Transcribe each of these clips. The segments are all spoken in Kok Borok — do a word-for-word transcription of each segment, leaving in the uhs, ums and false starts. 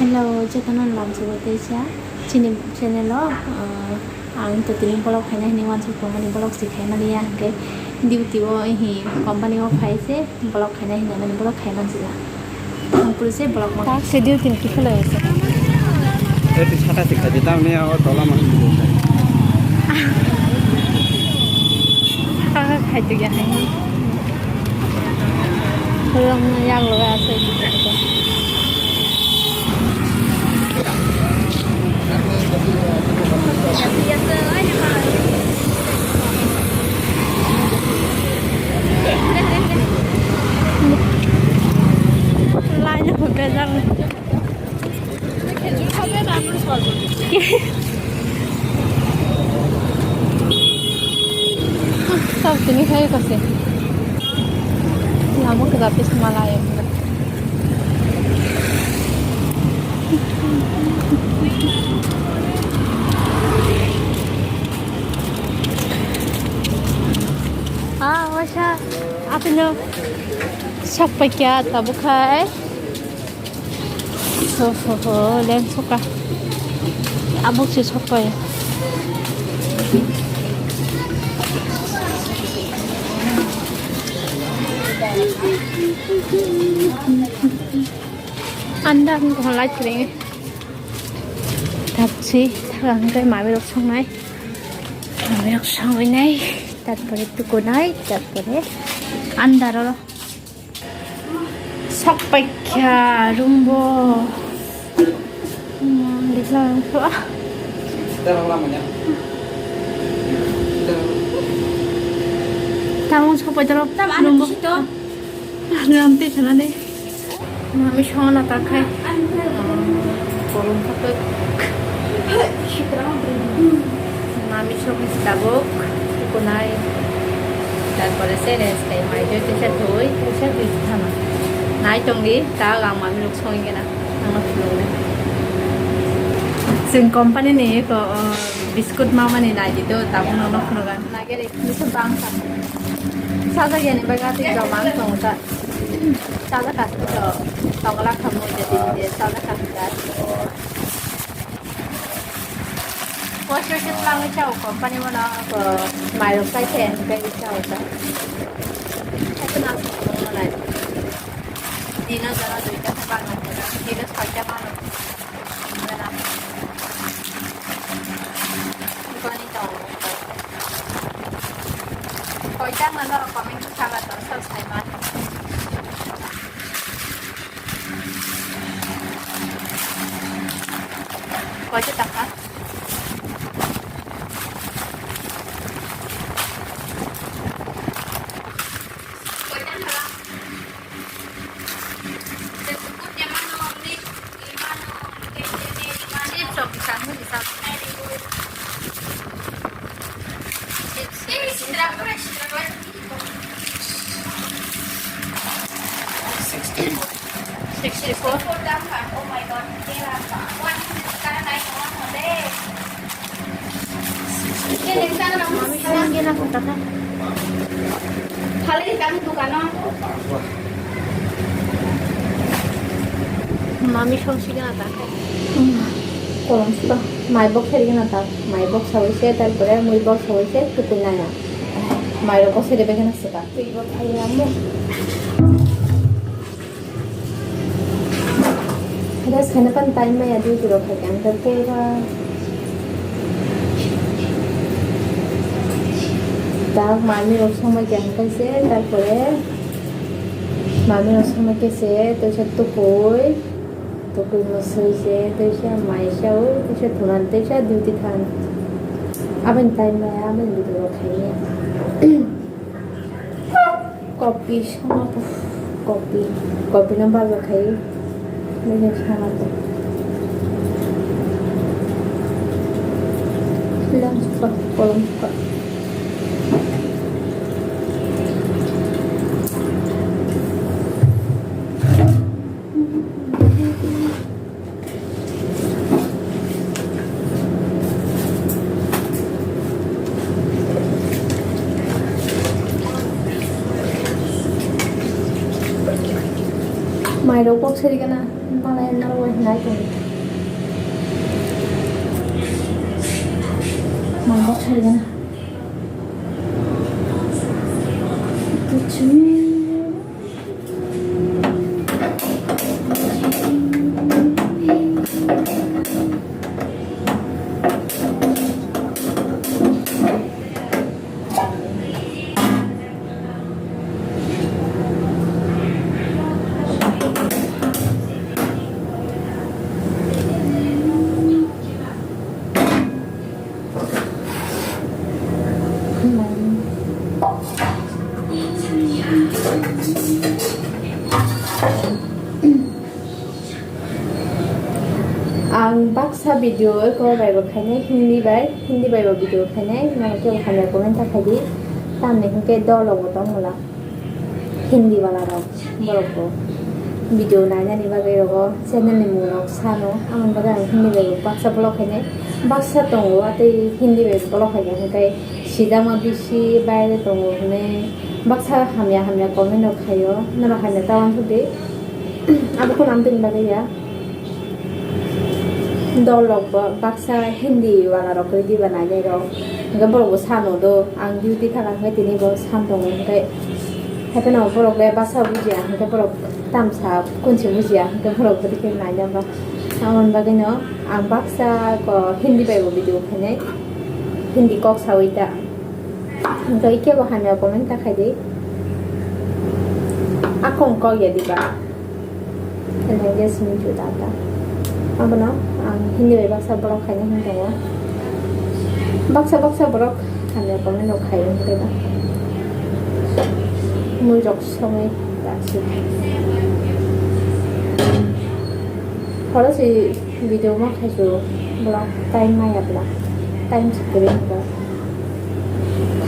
Hello, jotono lamsogo teisa chini channel o, uh, ang to tini vlog khaina hini wansuk tongmani, vlog si khaimani ya hwnkhe duty o hi company o phai se vlog khaina hini mani vlog khaiman sila. Ang puri se vlog ma. Tak se duty ni kisa lai se. Eh, di sata si khaji tang ni o tola ma. Kaka khai tu ya hai. Rong yang lo ya se. Line of the Sab tini khai kose. Lama ke dapis malai. Ah, wasa. Apa no? Siapa kya tabu khai? Ho, ho, ho, lem soka. Abuk se soka ya. Anda ang kong light kring. Tapsi, thang kai mami rok songnai. Mami rok songnai. Tarpore tukunai, tarpore andaro. Sok paikha room bo. Hmm, dikha ang to. Tamung sok paikha room bo. Ram te sana de. Mami songna ta khai. Kolom khatok. Mami song tabuk kunai. Tarpore se rest khai mai joi tisa thoi tisa tisa thama. Nai tongdi ta gang mami rok song gena. Ang phulung le. Sing company ni ko, uh, biscuit mama ni nai di to tabuk no no phulung gan. Nagere ni se bang sa. Sa sa geni baga ti jomang song ta. Sada kasih to, tongla kamu jadi dia sada kasih. Wash wash lang chau company mana ko mai rok kai the kai chau ta. Itu nasi mana? Dino jana duita bang. Dino saja mana? Gani tong. Koitang na norok comment khe saba tong, sab sai ma tong. Koitang taka? Sixty-four. Mami song gena kota kha. Mami song si gena ta kha. Kolom sito. Mai bok seri gena ta. Mai bok sawi se, tarpore mui bok sawi se, tukui naya. Mai rok bok seri begena sita. Twi bok thai ya mo. Rest khaina pan time maya duty rok khai khe ang khe pura. Ta mami rok somoi khe ang khe se, tarpore mami rok somoi khe se, tei se tukui, tukui mwsui se, tei se mai sao, tei se thunan, tei se duty than. Aboni time maya, aboni duty rok khai ya. Kopi songma, kopi, kopi no baja khai. Nini songma to. Lem suka, kolom suka. Mai rok bok seri gana, malai narwai. Nai tong. Mangkok sari gana. Kuchumi. Ang baksa video eko bai bo khainai, Hindi bai, Hindi bai bo video khainai, nono kebo hamya comment ta khaidi, tamni hwnkhe dol rogo tongmwla Hindi wala rok, borok bo video nainani bagwi rogo channel ni mung rok sano, amoni bagwi ang Hindi bai bo baksa vlog khainai, baksa tongo atwi Hindi bai vlog khainai hwnkhe sijakma bisi baire tongo hwnwi baksa hamya hamya comment rok khaio, norok hamya ta uansukdi. Abo kheno amtwini bagwi ya. Dol rok bo baksa Hindi wala rok kwrwi diba nainai rok. Hwnkhe borok bo sano do, ang duty thangkha hwnkhe tini bo san tongo hwnkhe. Haiphano borok le baksa bujiya hwnkhe borok tamsa kunsi bujiya hwnkhe borok bo dikhe naina ba. Aboni bagwino ang baksa ko Hindi bai bo video khainai. Hindi kok sawi ta. Hwnkhe kebo hamya comment ta khaidi. Akong kok ya diba. Language ni juda ta. Abono ang Hindi bai baksa vlog khaina hwn tongo. Baksa baksa borok hamya comment rok khai wngkhe ba. Mui rok songwi ta si. Khoroknwi video ma khaisu borok time maya bla. Time se kwrwi hwnkhe.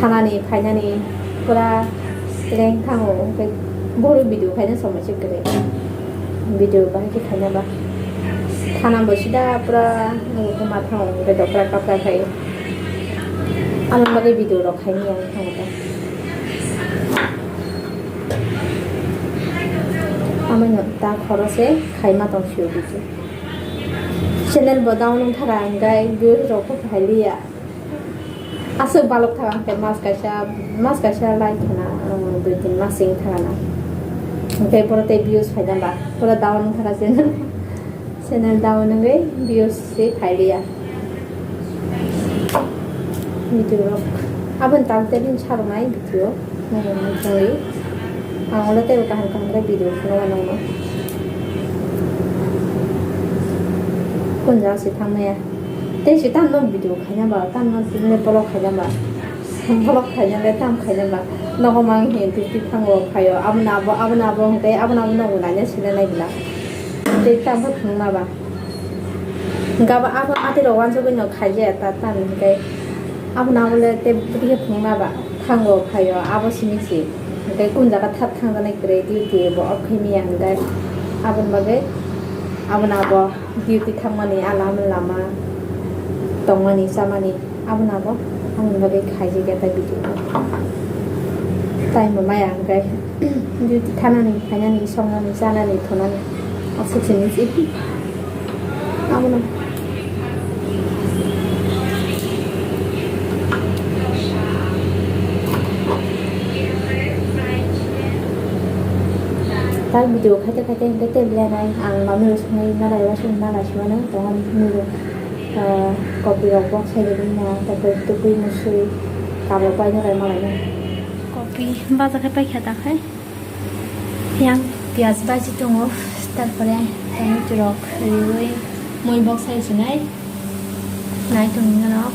Thanani phainani pura leng thango, hwnkhe bohrok video khaina somoi se kwrwi. Video bahai khe khaina ba. Thana bo sida pura, um, ma thango, hwnkhe dokra kapra khai. Amoni bagwi video rok khaini ang thango ta. Amoni ta khoro se khaima tong sio video. Channel bo down wngkha, ang gai views rok kho phai liya. Aswk balok thang ang tei mas kaisa, mas kaisa lai khna, um, dui tin mas sing thang na. Hwnkhe pura tei views phai na ba, pura down wngkha channel. Channel down wngwi views se phai liya. Video rok aboni tang tei bini sarok nai video. Nai nai chwngwi. Ang ulo teibo kaham kaham khe video phunukgo nokno. Kun jagao se thangmaya. Tei se tamo video khaina ba, tamo tini vlog khaina ba. Vlog khaina le tam khaina ba. Nogo mang he duty thango phaio. Abono abo, abono abo hwnkhe, abono abo nogo naina sina nai bwla. Tei tamo phunukma ba. Hwnkhe abo, abo atwi rok uansugwi no khaijaya ta, tamni hwnkhe abono abo le tei bwtwi khe phunukma ba thango phaio, abo simi se. Hwnkhe kun jaga thak thangjaknai kwrwi duty bo off khai manya hwnkhe aboni bagwi abono abo duty thangmani a lama lama tongmani chamani. Abono abo ani bagwi khaijak ya ta video. Time bo maya hwnkhe duty thanani, phainani, songnani, chanani, thunani aswk se nisi. Abono. Ta video khaite khaite hwnkhe tei belai nai ang mami rok songwi malai rw songwi malai se mano tongmani hinwi rw. Ah, kopi rok bok sai rwgwi na, tarpore tubui musui kabuk bai no rai malai no. Kopi baja khe paikha ta khai. Yang piyaj baji tongo, tarpore tomato rok riwi mui bok sai sinai. Nai tongwi gano.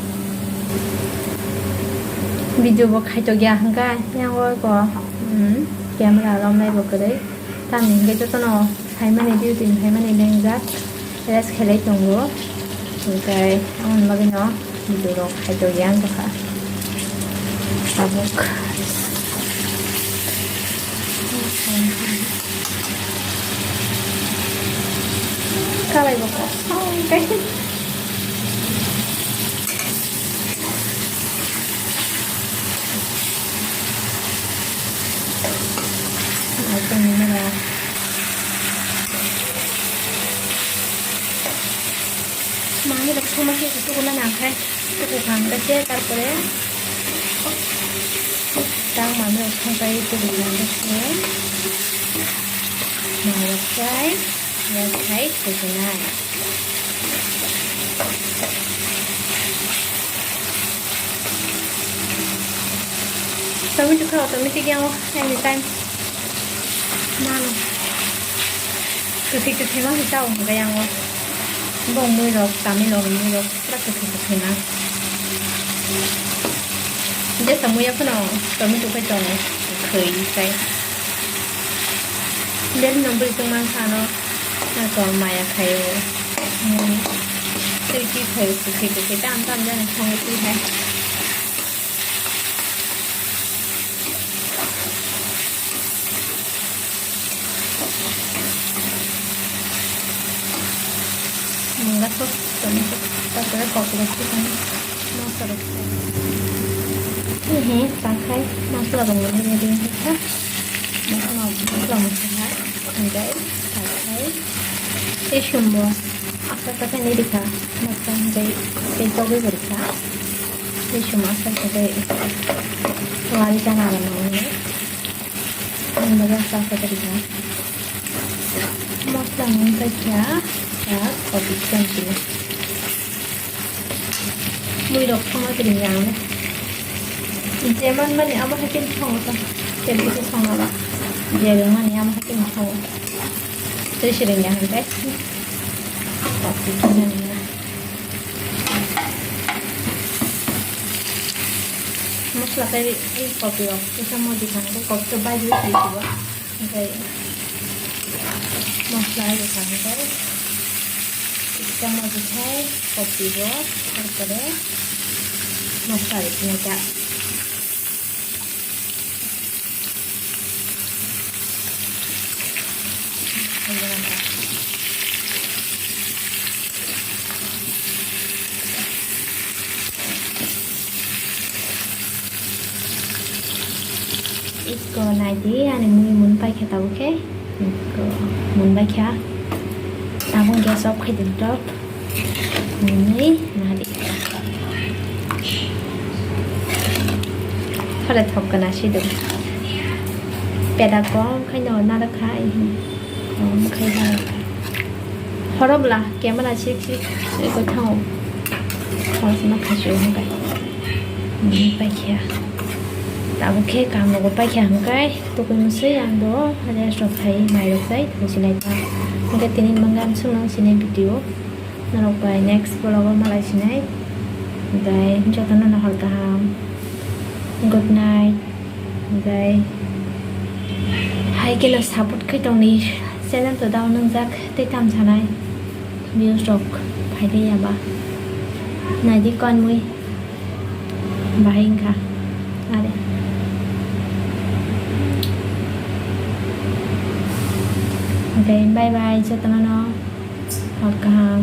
Video bo khaitok ya hwnkha, yang o ko, hmm, camera romnai bo kwrwi. Tamni hwnkhe jotono phaimani duty ni phaimani lengjak, rest khailai tongo. Hwnkhe aboni bagwino video rok khaito yang bwkha. Tabuk. Kalai bwkha. Manwi rok songma khe se tuku nang khe, tuku kha hwnkhe se, tarpore tang manwi rok songpai tuku kha hwnkhe se manwi rok chai, ya khai tukunai. Tomato khe automatic yango anytime mano. Kwthwi kwthwi ma se chao hwnkhe yango. Bo mui rok, Tamil rok mui rok pura kwthwi kwthwi ma. Jesa muya phano tomato khai tongo, kwthwi khai. Belino bwrwi tongma kha ano, nato maya khaio. Hmm. Twi twi khaio, kwthwi kwthwi tam tam jani songo twi hai. Mungga sos, tomato sos, tarpore kokla sos, moso rok. Ehe, takhai, masla rok mani ready kha. Masla, masla mosla, hwnkhai, takhai. Tei sumbo, asta asta khe nai rikha, masla hwnkhai, tei togwi bo rikha. Tei sumbo asta asta khe, wari jana rok nangmani. Ang bagwi asa asa tari ha. Mosla nung paikha, tak, kopi chikan chili. Mui rok thangma tiri yang. Je man mani amo hai khe thang ta. Tebul khe thang ba. Je rung mani amo hai khe thang. Tei siring yang hande. Kopi chikan ya. Mosla khai, ei kopi rok kisa moji kha hwnkhe kopi to bai di twi sibo. Hwnkhe mosla ai rok kha hwnkhe kisa moji khai kopi bo, tarpore mosla rok nai ta. Iko naidi, ani mui mun paikha tabuk khe. Iko mun paikha. Tabuk gas off khai di tok. Nini nadi. Hore thok kana sidu. Peda kom khai no nada khai. Kom khai nada khai. Horok la camera sik sik. Eko thang. Thang sima khasu hongkai. Nini paikha. Tabuk khe kam nogo paikha hongkai. Tukui musui ang do. Rest rok khai mai rok sai. Thang sinai ta. Hongkai tini mangan sung nang sinai video. Norok bai next vlog o malai sinai. Bai jotono no hor kaham. Good night. Bai hai khe no support khai tong ni channel to down nung jak tei tam sanai views rok phai de ya ba. Nai di kon mui bahai wngkha. Are. Bai bye bye jotono no hor kaham.